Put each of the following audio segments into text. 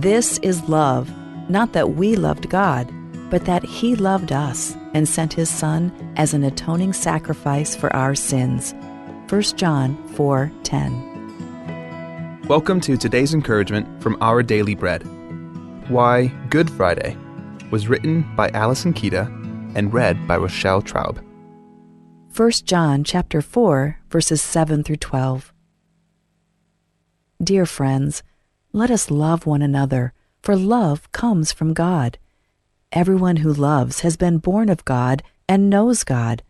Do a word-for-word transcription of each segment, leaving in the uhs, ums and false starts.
This is love, not that we loved God, but that he loved us and sent his Son as an atoning sacrifice for our sins. First John four ten. Welcome to today's encouragement from Our Daily Bread. Why Good Friday was written by Allison Kida and read by Rochelle Traub. First John chapter four, verses seven through twelve. Dear friends, let us love one another, for love comes from God. Everyone who loves has been born of God and knows God.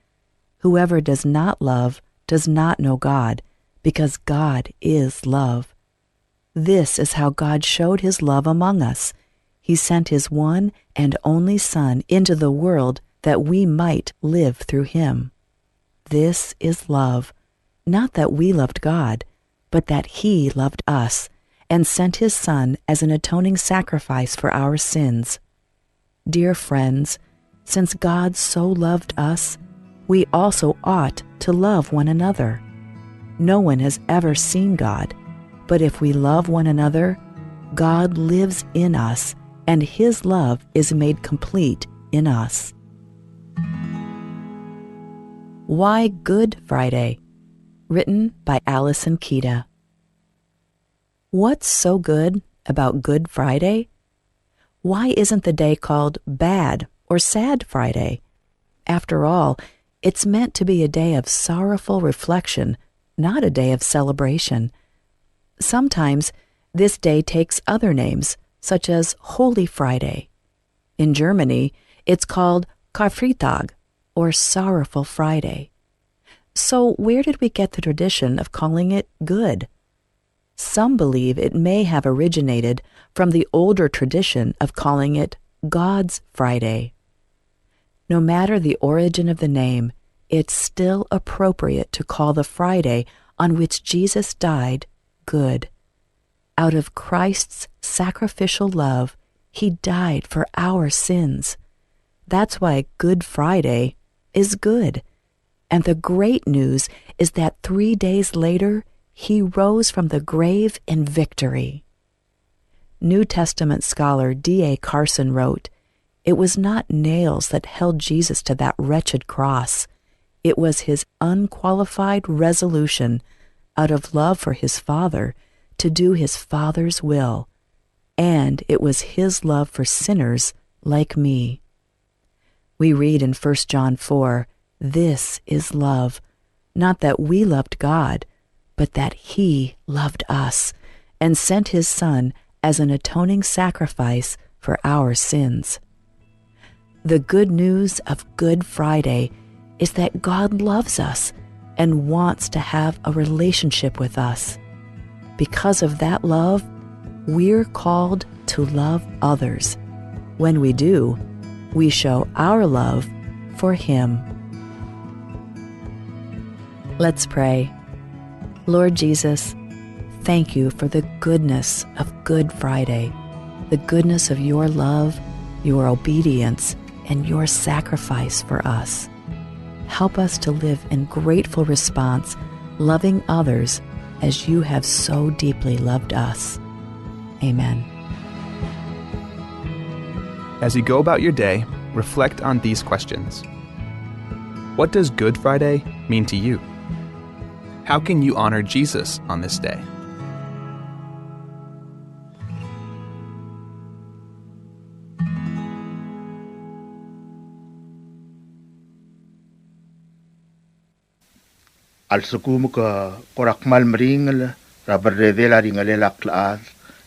Whoever does not love does not know God, because God is love. This is how God showed his love among us. He sent his one and only Son into the world that we might live through him. This is love, not that we loved God, but that he loved us and sent his Son as an atoning sacrifice for our sins. Dear friends, since God so loved us, we also ought to love one another. No one has ever seen God, but if we love one another, God lives in us, and his love is made complete in us. Why Good Friday? Written by Allison Kida. What's so good about Good Friday? Why isn't the day called Bad or Sad Friday? After all, it's meant to be a day of sorrowful reflection, not a day of celebration. Sometimes this day takes other names, such as Holy Friday. In Germany, it's called Karfreitag, or Sorrowful Friday. So, where did we get the tradition of calling it good? Some believe it may have originated from the older tradition of calling it God's Friday. No matter the origin of the name, it's still appropriate to call the Friday on which Jesus died good. Out of Christ's sacrificial love, he died for our sins. That's why Good Friday is good. And the great news is that three days later, he rose from the grave in victory. New Testament scholar D A Carson wrote, "It was not nails that held Jesus to that wretched cross. It was his unqualified resolution, out of love for his Father, to do his Father's will. And it was his love for sinners like me." We read in First John four, "This is love, not that we loved God, but that he loved us and sent his Son as an atoning sacrifice for our sins." The good news of Good Friday is that God loves us and wants to have a relationship with us. Because of that love, we're called to love others. When we do, we show our love for him. Let's pray. Lord Jesus, thank you for the goodness of Good Friday, the goodness of your love, your obedience, and your sacrifice for us. Help us to live in grateful response, loving others as you have so deeply loved us. Amen. As you go about your day, reflect on these questions. What does Good Friday mean to you? How can you honor Jesus on this day? A lsekum ke kora kmal meringel er a berredel a ringelel a klechad,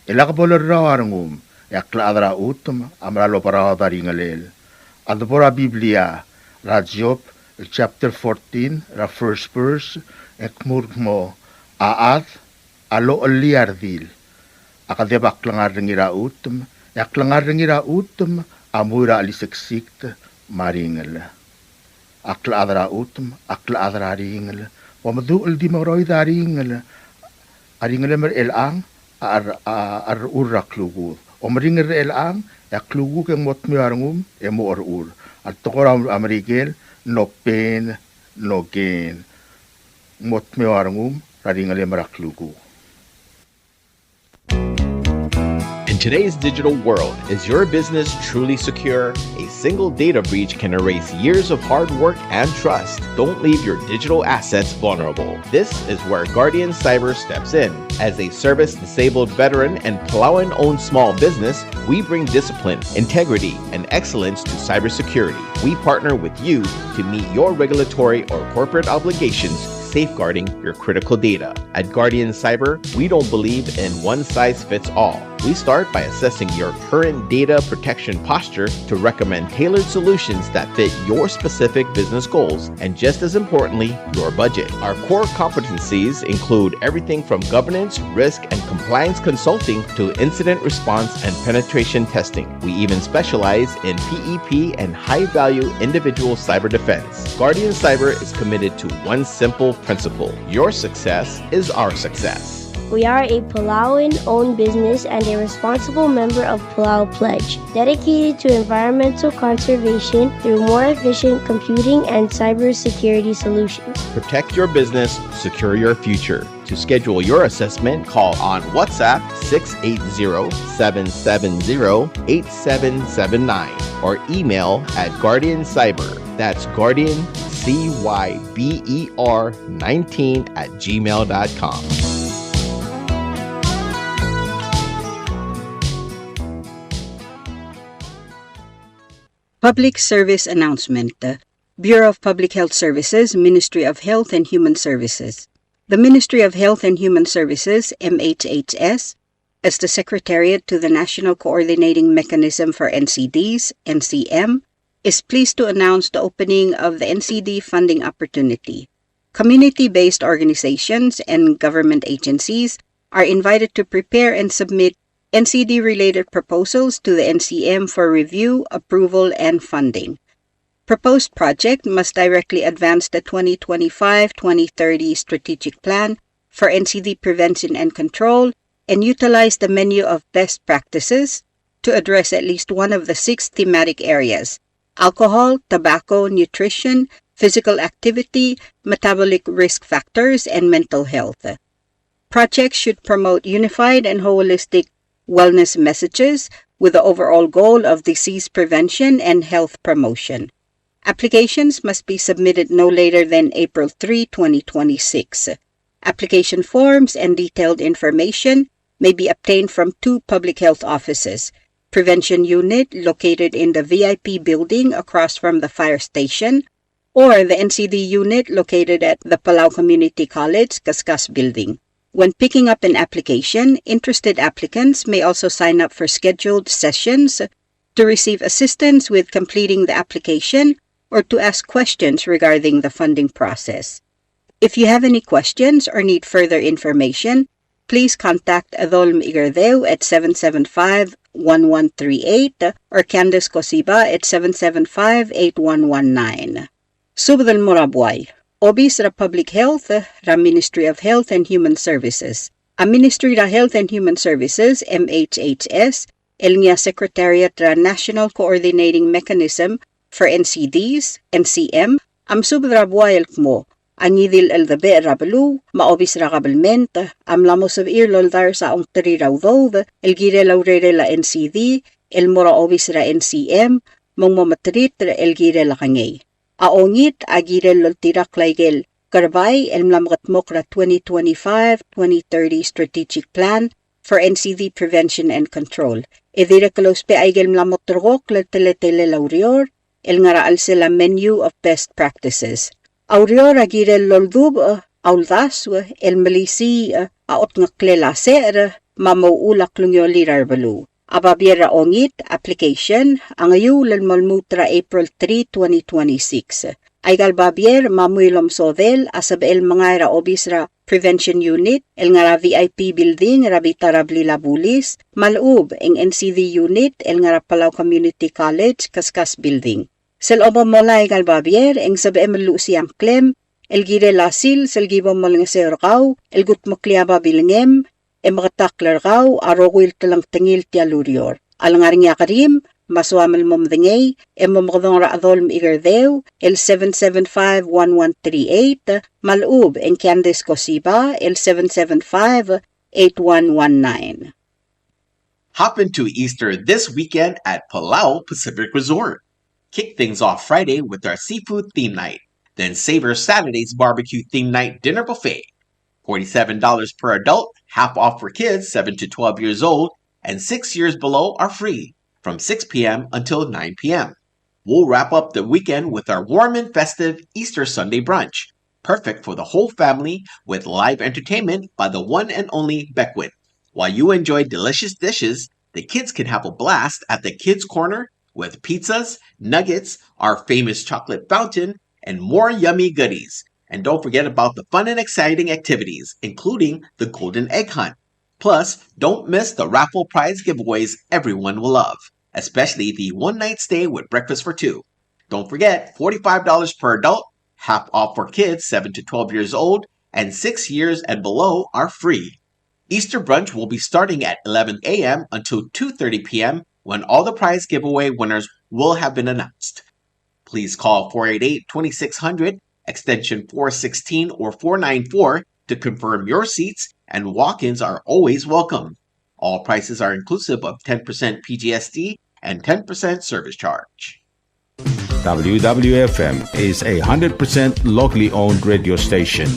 e lak bo lerrau a rengum, e a klechad er a chutem a mera el oberaod a ringelel. A debo er a Biblia er a Job el chapter fourteen er a first verse, e kmu el kmo, a chad a lochellii a redil. A kedeb a klengar er ngii er a chutem, e a klengar er ngii er a chutem a mui er a cheliseksikt me a ringel. A klechad er a chutem, a klechad er a ringel. Bo meduch el di mengeroid a ringel. A ringelem er chelechang a, a, a cherechur er a klukuk. Omeringel er chelechang, e a klukuk e ng mo dmeu a rengum, e mo cherechur. A tekoi er a Merikel, no pain, no gain. Ng mo dmeu a rengum er a ringelem er a klukuk. In Today's digital world, is your business truly secure? A single data breach can erase years of hard work and trust. Don't leave your digital assets vulnerable. This is where Guardian Cyber steps in. As a service-disabled veteran and Palauan-owned small business, we bring discipline, integrity, and excellence to cybersecurity. We partner with you to meet your regulatory or corporate obligations, safeguarding your critical data. At Guardian Cyber, we don't believe in one size fits all. We start by assessing your current data protection posture to recommend tailored solutions that fit your specific business goals and, just as importantly, your budget. Our core competencies include everything from governance, risk, and compliance consulting to incident response and penetration testing. We even specialize in P E P and high-value individual cyber defense. Guardian Cyber is committed to one simple principle: your success is our success. We are a Palauan-owned business and a responsible member of Palau Pledge, dedicated to environmental conservation through more efficient computing and cybersecurity solutions. Protect your business, secure your future. To schedule your assessment, call on WhatsApp six eight zero, seven seven zero, eight seven seven nine or email at Guardian Cyber. That's Guardian C Y B E R nineteen at gmail dot com. Public service announcement. Bureau of Public Health Services, Ministry of Health and Human Services. The Ministry of Health and Human Services, M H H S, as the Secretariat to the National Coordinating Mechanism for N C Ds, N C M, is pleased to announce the opening of the N C D funding opportunity. Community-based organizations and government agencies are invited to prepare and submit N C D-related proposals to the N C M for review, approval, and funding. Proposed project must directly advance the twenty twenty-five twenty thirty strategic plan for N C D prevention and control and utilize the menu of best practices to address at least one of the six thematic areas: alcohol, tobacco, nutrition, physical activity, metabolic risk factors, and mental health. Projects should promote unified and holistic wellness messages with the overall goal of disease prevention and health promotion. Applications must be submitted no later than April three, twenty twenty-six. Application forms and detailed information may be obtained from two public health offices: Prevention Unit, located in the V I P building across from the fire station, or the N C D unit located at the Palau Community College, Kaskas Building. When picking up an application, interested applicants may also sign up for scheduled sessions to receive assistance with completing the application or to ask questions regarding the funding process. If you have any questions or need further information, please contact Adolm Igerdeu at seven seven five, one one three eight or Candace Kosiba at seven seven five, eight one one nine. Subed el mo er a buai. Obis er a Public Health er a Ministry of Health and Human Services. A Ministry er a Health and Human Services, M H H S, el ngii a Secretariat er a National Coordinating Mechanism for N C Ds, N C M, a mesubed er a buai el kmo a ngii di el cheldebechel er a beluu me a obis er a kabelment a mla mo sebechir el oldars a ongterir a udoud el kirel a urerel a N C D el mo er a obis er a N C M me ng mo meterir el kirel a kengei. A ongit a kirel el oltirakl a ikel kerebai el mla mekedmokl er a twenty twenty-five twenty thirty Strategic Plan for N C D Prevention and Control. E dirrek el ousbech a ikel mla mo terrekokl el teletelel a ureor el ngar er a chelsel a menu of best practices. A ureor a kirel el oldubech a uldasu el melisiich a otngeklel a secher me a mo uchul a klungiolir a rebeluu. A babier er a ongit, application, a ngeiul el mo lmuut er a April three, twenty twenty-six. Aika el babier me a mui el omesodel a sebechel el mengai er a obis er a Prevention Unit el ngar er a V I P Building er a bita er a blil a bulis, me a lechub e ng N C D Unit el ngar er a Palau Community College, Kaskas Building. Sel bo molai aika el babier e ng sebechem el luchesii a ngklem el kirel a sils el ki bo molengeseu er kau el kudmeklii a babilngem e meketakl er kau a rokui el telengtengil tia el ureor. A lengar er ngii a kerim me a soam el mo medengei e mo mekedong er a Adolm Igerdeu el seven seven five one one three eight me a lechub e ng Candace Kosiba el seven seven five eight one one nine. Hop into Easter this weekend at Palau Pacific Resort. Kick things off Friday with our seafood theme night. Then savor Saturday's barbecue theme night dinner buffet. Forty-seven dollars per adult, half off for kids seven to twelve years old, and six years below are free, from six p.m. until nine p.m. We'll wrap up the weekend with our warm and festive Easter Sunday brunch, perfect for the whole family, with live entertainment by the one and only Beckwith. While you enjoy delicious dishes, the kids can have a blast at the Kids Corner with pizzas, nuggets, our famous chocolate fountain, and more yummy goodies. And don't forget about the fun and exciting activities, including the Golden Egg Hunt. Plus, don't miss the raffle prize giveaways everyone will love, especially the one-night stay with breakfast for two. Don't forget, forty-five dollars per adult, half off for kids seven to twelve years old, and six years and below are free. Easter brunch will be starting at eleven a.m. until two thirty p.m., when all the prize giveaway winners will have been announced. Please call four eight eight, twenty-six hundred, extension four sixteen or four nine four to confirm your seats, and walk-ins are always welcome. All prices are inclusive of ten percent P G S T and ten percent service charge. W W F M is a hundred percent locally owned radio station.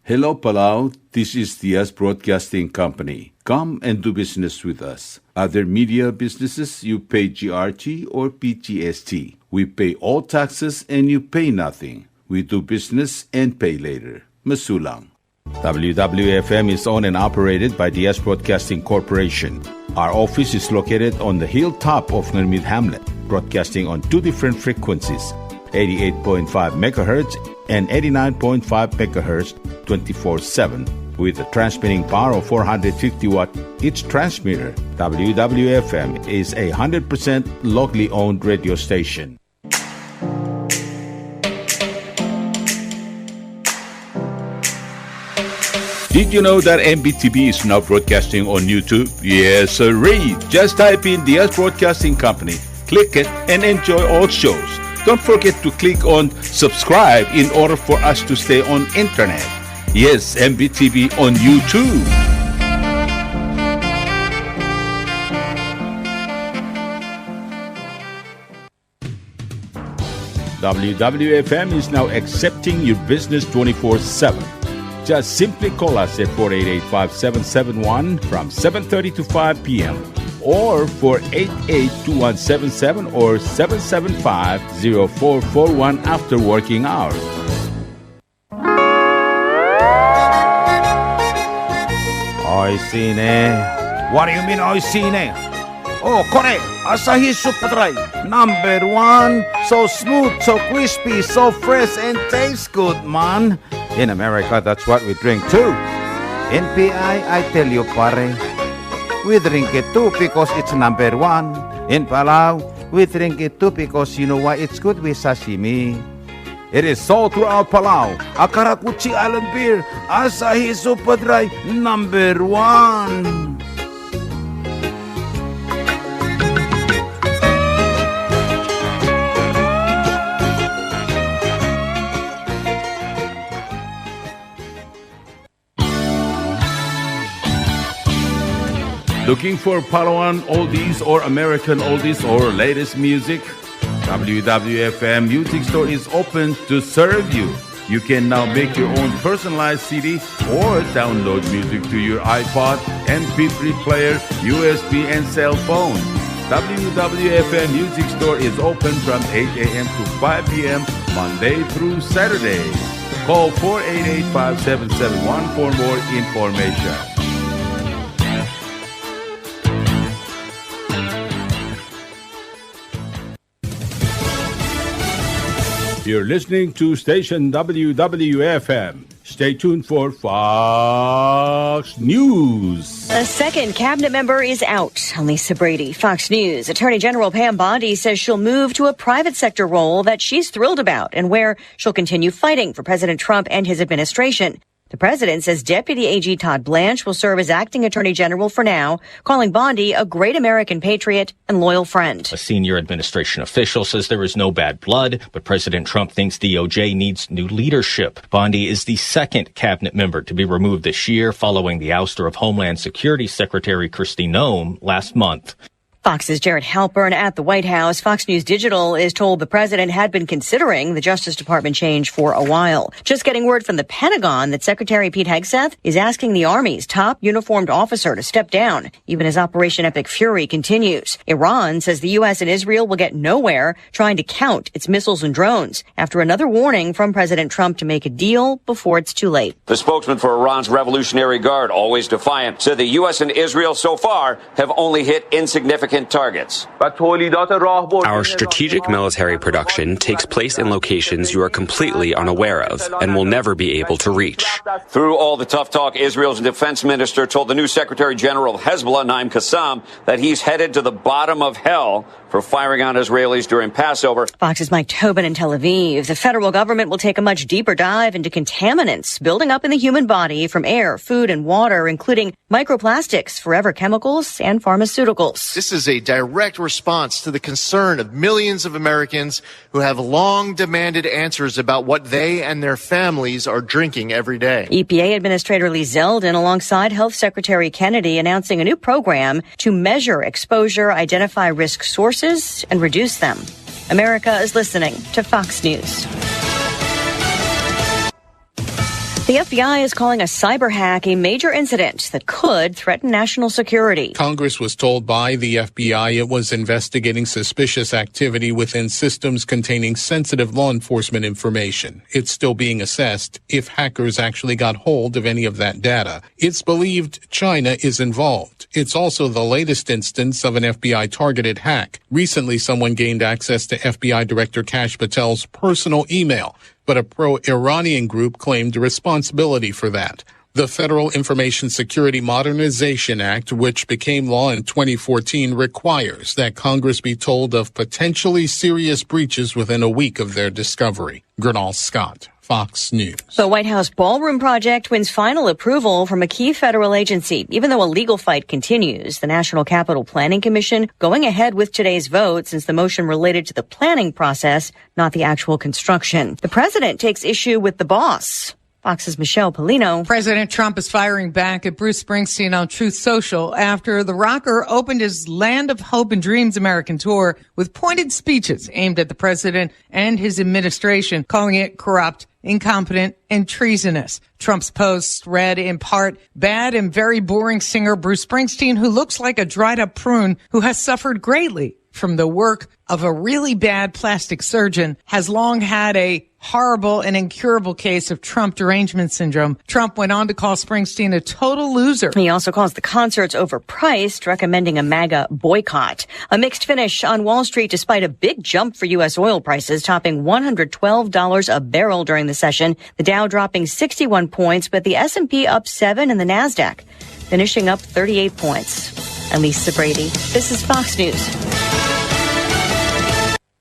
Hello, Palau. This is Diaz Broadcasting Company. Come and do business with us. Other media businesses, you pay G R T or P G S T. We pay all taxes and you pay nothing. We do business and pay later. Mesulang. W W F M is owned and operated by Diaz Broadcasting Corporation. Our office is located on the hilltop of Ngermid Hamlet, broadcasting on two different frequencies, eighty-eight point five megahertz and eighty-nine point five megahertz, twenty-four seven, with a transmitting power of four hundred fifty watt each transmitter. W W F M is a hundred percent locally owned radio station. Did you know that M B T V is now broadcasting on YouTube? Yes, sirree. Just type in Diaz Broadcasting Company, click it, and enjoy all shows. Don't forget to click on subscribe in order for us to stay on internet. Yes, M B T V on YouTube. W W F M is now accepting your business twenty-four seven. Just simply call us at four eight eight, five seven seven one from seven thirty to five p.m., or four eight eight, two one seven seven or seven seven five, zero four four one after working hours. Oishii ne. What do you mean, oishii ne? Oh, kore, Asahi Super Dry, number one. So smooth, so crispy, so fresh, and tastes good, man. In America, that's what we drink too. In P I, I tell you, pare, we drink it too because it's number one. In Palau, we drink it too because you know why? It's good with sashimi. It is sold throughout Palau. A karakuchi island beer, Asahi Super Dry, number one. Looking for Palauan oldies or American oldies or latest music? W W F M Music Store is open to serve you. You can now make your own personalized C D or download music to your iPod, M P three player, U S B, and cell phone. W W F M Music Store is open from eight a.m. to five p.m. Monday through Saturday. Call four eight eight, five seven seven one for more information. You're listening to station W W F M. Stay tuned for Fox News. A second cabinet member is out. I'm Lisa Brady, Fox News. Attorney General Pam Bondi says she'll move to a private sector role that she's thrilled about and where she'll continue fighting for President Trump and his administration. The president says Deputy A G Todd Blanche will serve as acting attorney general for now, calling Bondi a great American patriot and loyal friend. A senior administration official says there is no bad blood, but President Trump thinks D O J needs new leadership. Bondi is the second cabinet member to be removed this year following the ouster of Homeland Security Secretary Kristi Noem last month. Fox's Jared Halpern at the White House. Fox News Digital is told the president had been considering the Justice Department change for a while. Just getting word from the Pentagon that Secretary Pete Hegseth is asking the Army's top uniformed officer to step down, even as Operation Epic Fury continues. Iran says the U S and Israel will get nowhere trying to count its missiles and drones after another warning from President Trump to make a deal before it's too late. The spokesman for Iran's Revolutionary Guard, always defiant, said the U S and Israel so far have only hit insignificant targets. Our strategic military production takes place in locations you are completely unaware of and will never be able to reach. Through all the tough talk, Israel's defense minister told the new Secretary General of Hezbollah, Naim Qassem, that he's headed to the bottom of hell for firing on Israelis during Passover. Fox's Mike Tobin in Tel Aviv. The federal government will take a much deeper dive into contaminants building up in the human body from air, food, and water, including microplastics, forever chemicals, and pharmaceuticals. This is a direct response to the concern of millions of Americans who have long demanded answers about what they and their families are drinking every day. E P A Administrator Lee Zeldin, alongside Health Secretary Kennedy, announcing a new program to measure exposure, identify risk sources, and reduce them. America is listening to Fox News. The F B I is calling a cyber hack a major incident that could threaten national security. Congress was told by the F B I it was investigating suspicious activity within systems containing sensitive law enforcement information. It's still being assessed if hackers actually got hold of any of that data. It's believed China is involved. It's also the latest instance of an F B I targeted hack. Recently, someone gained access to F B I Director Kash Patel's personal email, but a pro-Iranian group claimed responsibility for that. The Federal Information Security Modernization Act, which became law in twenty fourteen, requires that Congress be told of potentially serious breaches within a week of their discovery. Gurnal Scott, Fox News. The White House Ballroom Project wins final approval from a key federal agency, even though a legal fight continues. The National Capital Planning Commission going ahead with today's vote since the motion related to the planning process, not the actual construction. The president takes issue with the boss. Fox's Michelle Pollino. President Trump is firing back at Bruce Springsteen on Truth Social after the rocker opened his Land of Hope and Dreams American tour with pointed speeches aimed at the president and his administration, calling it corrupt, incompetent, and treasonous. Trump's posts read in part, "Bad and very boring singer Bruce Springsteen, who looks like a dried up prune, who has suffered greatly from the work of a really bad plastic surgeon, has long had a horrible and incurable case of Trump derangement syndrome." Trump went on to call Springsteen a total loser. He also calls the concerts overpriced, recommending a MAGA boycott. A mixed finish on Wall Street despite a big jump for U S oil prices, topping one hundred twelve dollars a barrel during the session. The Dow dropping sixty-one points, but the S and P up seven and the Nasdaq finishing up thirty-eight points. I'm Lisa Brady. This is Fox News.